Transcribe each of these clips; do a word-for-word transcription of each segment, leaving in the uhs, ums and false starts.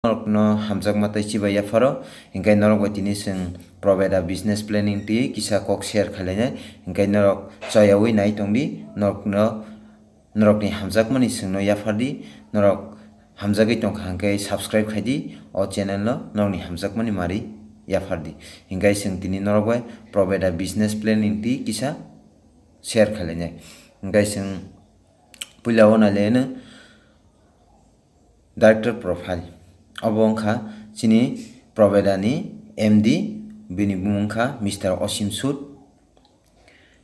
norokno hamjakma tei chibai yapharo, hinkhe norok bai tini chwng Proveda business planning twi kisa kok share khlainai, hinkhe norok choyaui nai tongdi, norokno, norokni hamjakmani chwngno yaphardi, norok hamjagwi tongkha hinkhe subscribe khaidi o channel no, norokni hamjakmani mari yaphardi. Hinkhe chwng tini norok bai Proveda business planning twi kisa share khlainai. Hinkhe chwng puila o nailaino director profile. Obo wngkha chini Proveda ni M D, bini bumung wngkha Mister Osim Sud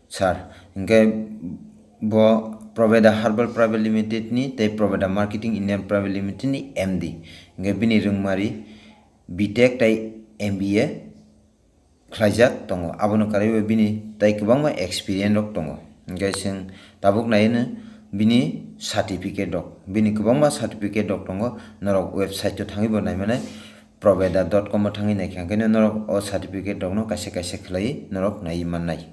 sir. Hinkhe bo Proveda Herbal Private Limited ni tei Proveda Marketing Indian Private Limited ni M D. Hinkhe bini rwngmari B Tech tei M B A khlaijak tongo. Abono karwi bo bini tei kwbangma experience rok tongo. Hinkhe chwng tabuk naino bini certificate rok, bini kwbangma certificate rok tongo. Norok website o thangwi bo naimanai, proveda dot com o thangwi naikha, hinkhe norok o certificate rokno kaisa kaisa khlaiwi norok naiwi mannai.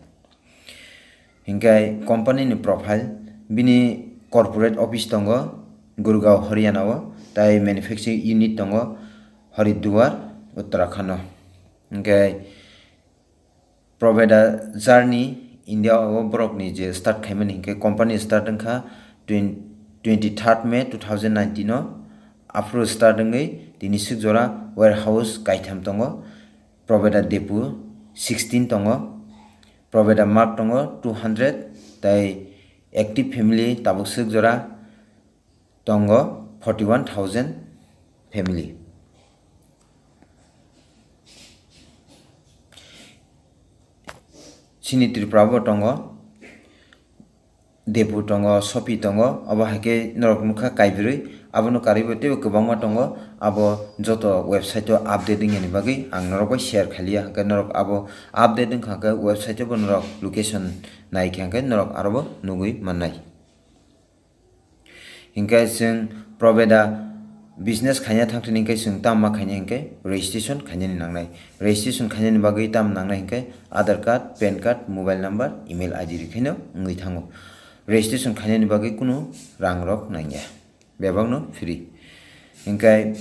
Hinkhe company ni profile, bini corporate office tongo Gurgaon, Haryana o, tei manufacturing unit tongo Haridwar, Uttarakhand o. Hinkhe Proveda journey India o borok ni je start khaimani hinkhe company start wngkha twenty, twenty-third May two thousand nineteen o. Aphuru start wngwi tini swk jora warehouse kaitham tongo. Proveda Depu sixteen tongo. Proveda Mart tongo two hundred, tei active family tabuk swk jora tongo forty one thousand family. Chini Tripura bo tongo, Depu tongo, Sopi tongo, abo hai khe norok nukha kaibrwi, abono karwi bo teibo kwbangma tongo. Abo joto website o update wngya ni bagwi ang norok bai share khailiya, hinkhe norok abo update wngkha khe website o bo norok location naikha hinkhe norok aro bo nugwi mannai. Hinkhe chwng Proveda business khaina thangthini hinkhe chwng tamo ma khaina hinkhe registration khainani nangnai. Registration khainani bagwi tamo nangnai hinkhe Aadhaar card, pan card, mobile number, email I D rikhaino wngwi thango. Registration khainani bagwi kunu rang rok nangya, bebakno free. Hinkhe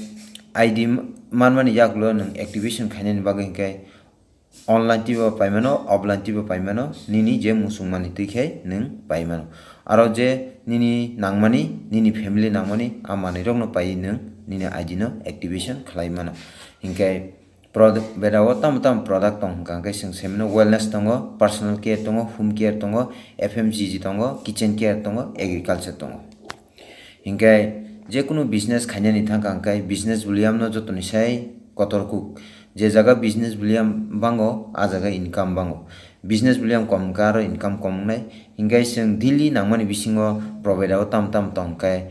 I D manmani yagulo nwng activation khainani bagwi hinkhe online twibo paimano, offline twibo paimano, nini je muchungmani twi khe nwng paimano. Aro je nini nangmani, nini family nangmani, a manwirokno paiwi nwng nini I D no activation khlai mano. Hinkhe Proveda o tamo tamo product tong hwnkha hinkhe chwng saimano wellness tongo, personal care tongo, home care tongo, F M C G tongo, kitchen care tongo, agriculture tongo. Hinkhe jekunu business khainani thangkha hinkhe business volume no jotoni sai kotor kuk. Je jaga business volume bango, a jaga income bango. Business volume kom hwnkha aro income kom wngnai. Hinkhe chwng daily nangmani bisingo Proveda o tam tam tong khe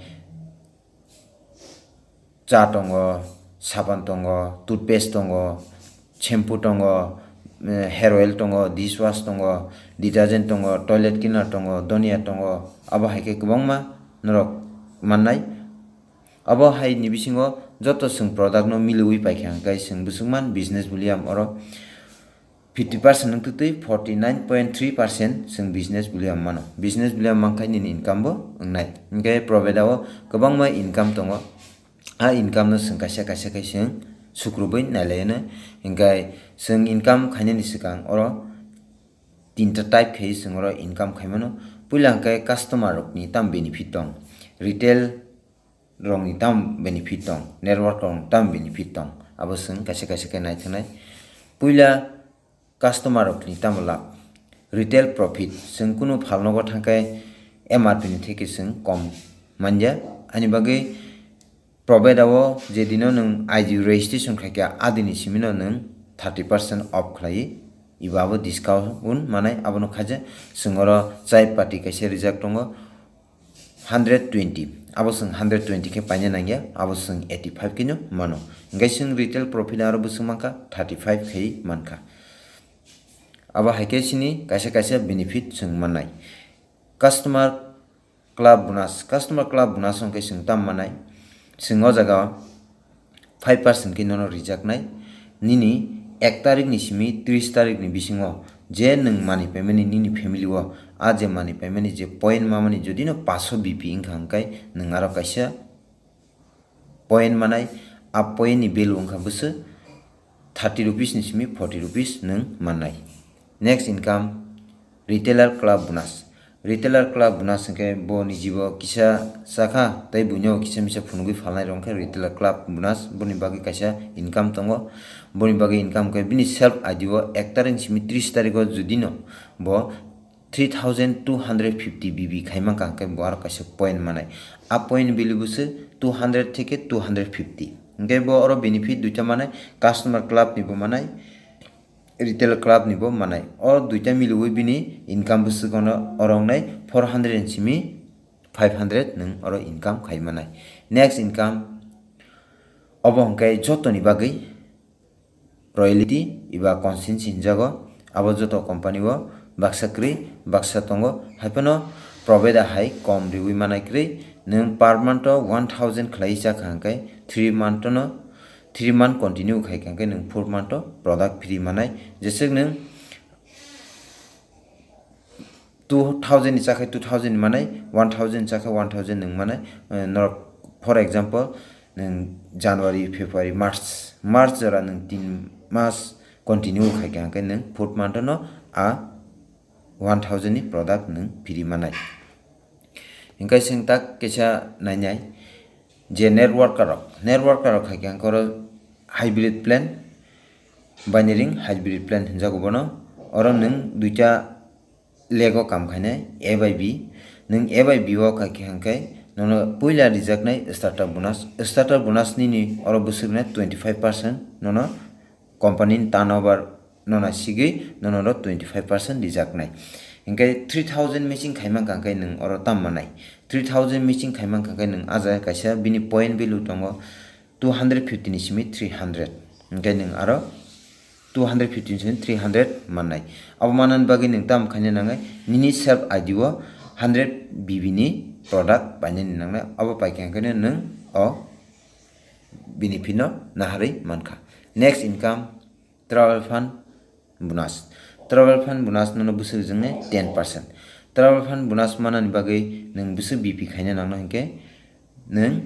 cha tongo, saban tongo, toothpaste tongo, shampoo tongo, eh, hair oil tongo, dish wash tongo, detergent tongo, toilet cleaner tongo, donia tongo, abo hai khe kwbangma norok mannai. Abo hai ni bisingo joto chwng product no miliwi paikha hinkhe chwng bwswkman business volume oro fifty percent wng twtwi forty nine point three percent chwng business volume mano. Business volume mankha nini income bo wngnai. Hinkhe Proveda o kwbangma income tongo. A income no chwng kaisa kaisa khe chwng sukrubwi nailaino. Hinkhe chwng income khainani swkang oro tinta type khe chwng oro income khaimano. Puila hinkhe customer rokni tam benefit tong, retail rokni tam benefit tong, network rokni tam benefit tong, abo chwng kaisa kaisa khe naithoknai. Puila customer rokni tamo lab, retail profit, chwng kunu phalnogo thangkhe M R P ni theke chwng kom manya. Ani bagwi Proveda o je dino nwng I D registration khaikha, a dini simino nwng thirty percent off khlai, iba abo discount manai, abono khaja chwng oro chai pati kaisa rijak tongo, hundred twenty, abo chwng hundred twenty khe paina nangya, abo chwng eighty five kheno mano. Hinkhe chwng retail profit aro bwswk mankha thirty five khai mankha. Abo hai khe chini kaisa kaisa benefit chwng mannai. Customer club bonus, customer club bonus hwnkhe chwng tam mannai. Chwng o jaga five percent khe nono rijaknai. Nini ek tarikni simi tris tarikni bisingo je nwng manwi paimani nini family o, a je manwi paimani je point mamani jodi no paso B P wngkha hwnkhe nwng aro kaisa point manai, a point ni value wngkha bwswk thirty rupees ni simi forty rupees nwng mannai. Next income, retailer club bonus. Retailer club bonus hwnkhe bo nijibo kisa chakha tei buino kisa misa phunugwi phalnai rok khe retailer club bonus boni bagwi kaisa income tongo. Boni bagwi income khe bini self I D o ek tarik simi tris tarikh o judino bo three thousand two hundred fifty B B khaima kha hwnkhe bo aro kaisa point manai. A point value bwswk two hundred theke two hundred fifty. Hwnkhe bo oro benefit duita manai, customer club ni bo manai, retail club ni bo manai. O duita miliwi bini income bwswk ono oro wngnai four hundred ni simi five hundred nwng oro income khai manai. Next income obo hwnkhe jotoni bagwi royalty eba consistency hinjago. Abo joto company o baksa kwrwi baksa tongo, haiphano provider hai kom riwi manai kwrwi. Nwng per month o one thousand khlai chakha hwnkhe three month no, three month continue khai kha hwnkhe nwng four month o product free manai. Jeswk nwng two thousand ni chakhai two thousand ni manai, one thousand ni chakhai one thousand nwng manai. Eh, norok, for example, nwng January, February, March, March jora nwng tin mas continue khai kha hwnkhe nwng fourth month no a one thousand ni product nwng free manai. Hwnkhe chwng tak kisa nainai je networker rok, networker rok khai kha hwnkhe oro hybrid plan, binary hybrid plan hinjago bono. Oro nwng duita lego kam khainai A by B. Nwng A by B o kha khe hwnkhe nono puila rijaknai startup bonus. Startup bonus nini oro bwswknai twenty five percent nono company ni turnover nono sigwi nono oro twenty five percent rijaknai. Hwnkhe three thousand matching khaima kha hwnkhe nwng oro tam manai. Three thousand matching khaima kha hwnkhe nwng a jaga kaisa bini point value tongo two hundred fifty ni simi three hundred. Hwnkhe nwng aro two hundred fifty ni simi three hundred mannai. Abo manani bagwi nwng tamo khaina nangnai, nini self I D o hundred B B ni product painani nangnai. Abo paikha hwnkhe nwng o benefit no naharwi mankha. Next income, travel fund bonus. Travel fund bonus nono bwswk wngnai ten percent. Travel fund bonus manani bagwi nwng bwswk B P khaina nangnai hwnkhe nwng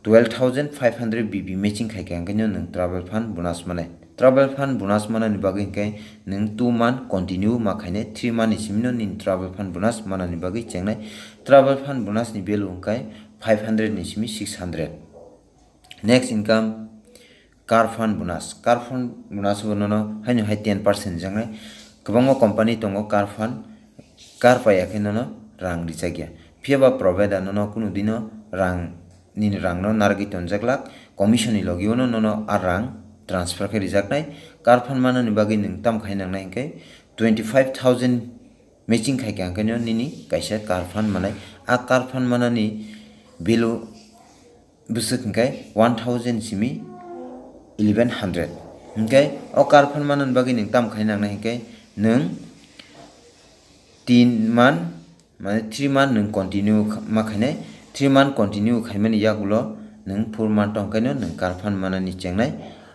twelve thousand five hundred B P matching khai kha hwnkhe nwng travel fund bonus manai. Travel fund bonus manani bagwi hwnkhe nwng two month continue ma khainai, three month ni simi no nini travel fund bonus manani bagwi chengnai. Travel fund bonus ni value hwnkhe five hundred ni simi six hundred. Next income, car fund bonus. Car fund bonus bo nono haino hai ten percent rijaknai. Kwbangma company tongo car fund, car paiya khe nono rang rijak ya. Phiya ba provider nono kunu dino rang, nini rang no narwgwi tonjak lak, commission ni logi o no nono a rang transfer khe rijaknai. Car fund manani bagwi nwng tam khai nangnai hwnkhe twenty five thousand matching khai kha hwnkhe no nini kaisa car fund manai. A car fund manani value bwswk hwnkhe one thousand simi eleven hundred. Hwnkhe o car fund manani bagwi nwng tam khai nangnai hwnkhe nwng tin month, mane three month nwng continue kha-, ma khainai. Three month continue khaimani yagulo nwng four month tong khaino nwng car fund manani chengnai.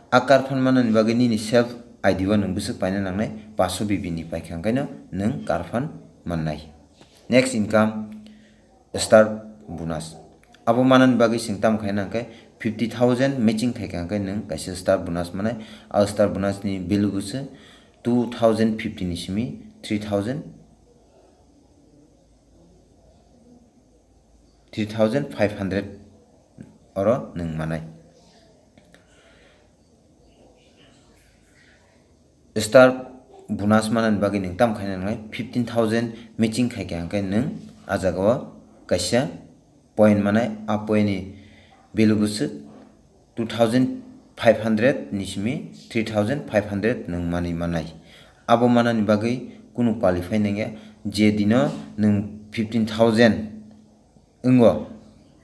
A car fund manani bagwi nini self I D o nwng bwswk paina nangnai, paso B B ni paikha hwnkhaino nwng car fund mannai. Next income, star bonus. Abo manani bagwi chwng tamo khaina hwnkhe fifty thousand matching khaikha hwnkhe nwng kaisa star bonus manai. A star bonus ni value bwswk two thousand fifty ni simi three thousand, three thousand five hundred oro nwng manai. Star bonus manani bagwi nwng tam khaina nangnai, fifteen thousand matching khaikha hwnkhe nwng a jagao kaisa point manai, a point ni value bwswk two thousand five hundred ni simi three thousand five hundred nwng manwi manai. Abo manani bagwi kunu qualify nangya, je dino nwng fifteen thousand wngo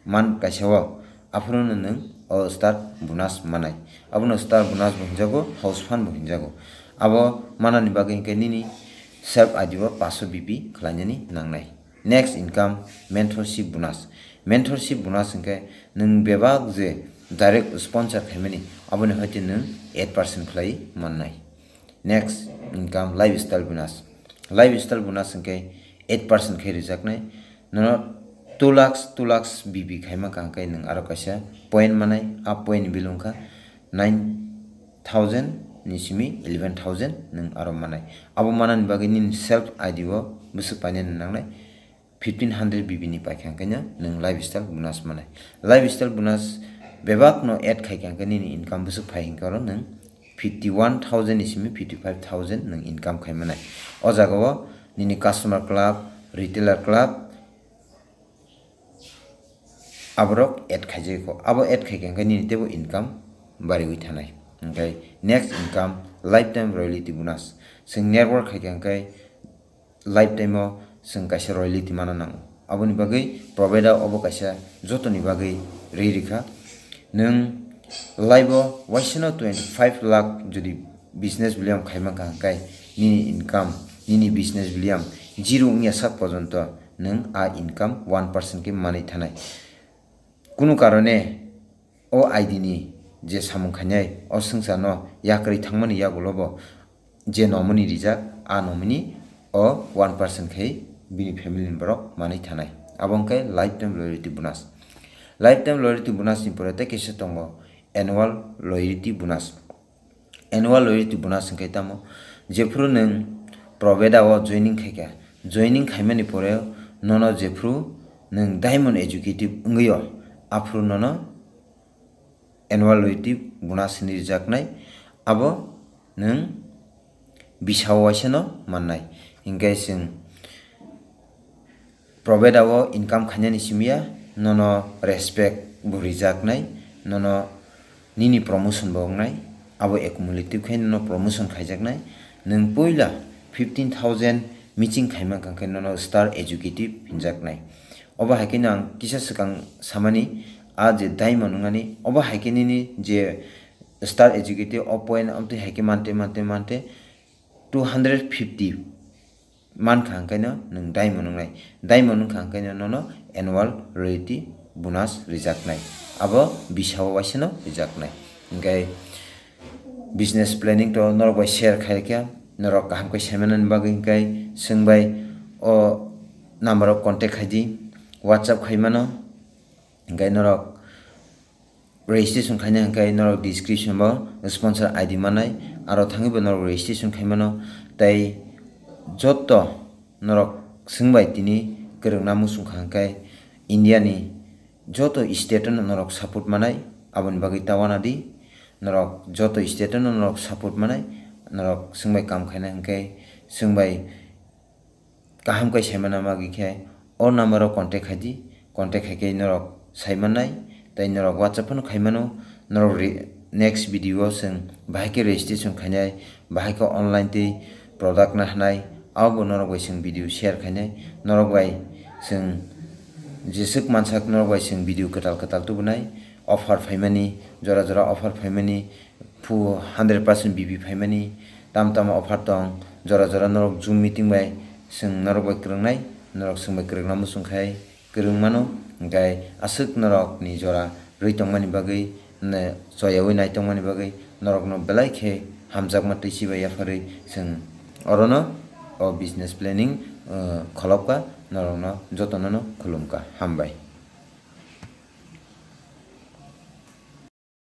man kaisa o, aphuru no nwng o star bonus manai. Abono star bonus bo hinjago, house fund bo hinjago. Abo manani bagwi hwnkhe nini self I D o paso B P khlainani nangnai. Next income, mentorship bonus. Mentorship bonus hwnkhe nwng bebak je direct sponsor khaimani, aboni hoite nwng eight percent khlai mannai. Next income, lifestyle bonus. Lifestyle bonus hwnkhe eight percent khe rijaknai. Nono two lakhs, two lakhs B P khaima kha hwnkhe nwng aro kaisa point manai, a point ni value wngkha nine thousand ni simi eleven thousand nwng aro manai. Abo manani bagwi nini self I D o bwswk painani nangnai fifteen hundred B B ni paikha hwnkhe nwng lifestyle bonus manai. Lifestyle bonus bebak no add khaikha hwnkhe nini income bwswk phai hwnkhe oro nwng fifty one thousand ni simi fifty five thousand nwng income khai manai. O jaga o nini customer club, retailer club, aborok add khaijagwi kho. Abo add khaikha hwnkhe nini teibo income bariwi thanai. Hwnkhe next income lifetime royalty bonus. Chwng network khaikha hwnkhe lifetime o chwng kaisa royalty mana nango. Aboni bagwi provider obo kaisa jotoni bagwi ri rikha. Nwng life o waisano twenty five lakh jodi business billion khaima kha hwnkhe nini income, nini business billion zero wngya sak porjonto nwng a income one percent khe manwi thanai. Kunu karone o I D ni je samung khainai o swngcharno yakarwi thangmani yagulobo je nomani rijak, a nomani o one percent khai bini family ni borok manwi thanai. Abo wngkhe lifetime loyalty bonus. Lifetime loyalty bonus ni pore tei kisa tongo annual loyalty bonus. Annual loyalty bonus hwnkhe tamo? Jephru nwng provider o joining khaikha, joining khaimani pore nono jephru nwng diamond executive wngwi o, aphru nono annual loyalty bonus hinwi rijaknai, abo nwng bisao waisano mannai. Hinkhe chwng provider o income khainani simiya, nono respect bo rijaknai, nono nini promotion bo wngnai, abo accumulative khai nono promotion khaijaknai. Nwng puila fifteen thousand meeting khaima kha khe nono star executive hinjaknai. Obo hai khe no ang kisa swkang samani, a je diamond wngnani, obo hai khe nini je star executive o point amtwi hai khe mante, mante, mante two hundred fifty mankha hwnkhe no nwng diamond wngnai. Diamond wngkha hwnkhe no nono annual royalty bonus rijaknai. Abo bisao waisano rijaknai. Hinkhe business planning to norok bai share khaikha, norok kaham khe saimanani bagwi hinkhe chwng bai o number o contact khaidi, WhatsApp khaimano. Hinkhe norok registration khaina hinkhe norok description bo sponsor I D manai, aro thangwi bo norok registration khaimano. Tei joto norok chwng bai tini kwrwngna muchung kha hinkhe India ni joto state no norok support manai, aboni bagwi ta wana di. Norok joto state no norok support manai, norok chwng bai kam khaina hinkhe chwng bai kaham khe saimana magwi khe o number o contact khaidi, contact khaikhe norok saimannai, tei norok WhatsApp phano khaimano, norok re-, next video o chwng bahai khe registration khainai, bahai khe online tei product na hanai, abo norok bai chwng video share khainai, norok bai chwng jeswk mansak norok bai chwng video kwtal kwtal tubunai, offer phaimani, jora jora offer phaimani, phu hundred percent B B phaimani, tam tamo offer tong, jora jora norok Zoom meeting bai chwng norok bai kwrwngnai, norok chwng bai kwrwngna muchung khai kwrwng mano, hinkhe aswk norok ni jora rwi tongmani bagwi, ne, choyaui nai tongmani bagwi norokno belai khe hamjakma twi chibai yapharwi chwng orono o business planning, uh, kholopkha, norokno jotono no khulumkha. Hambai.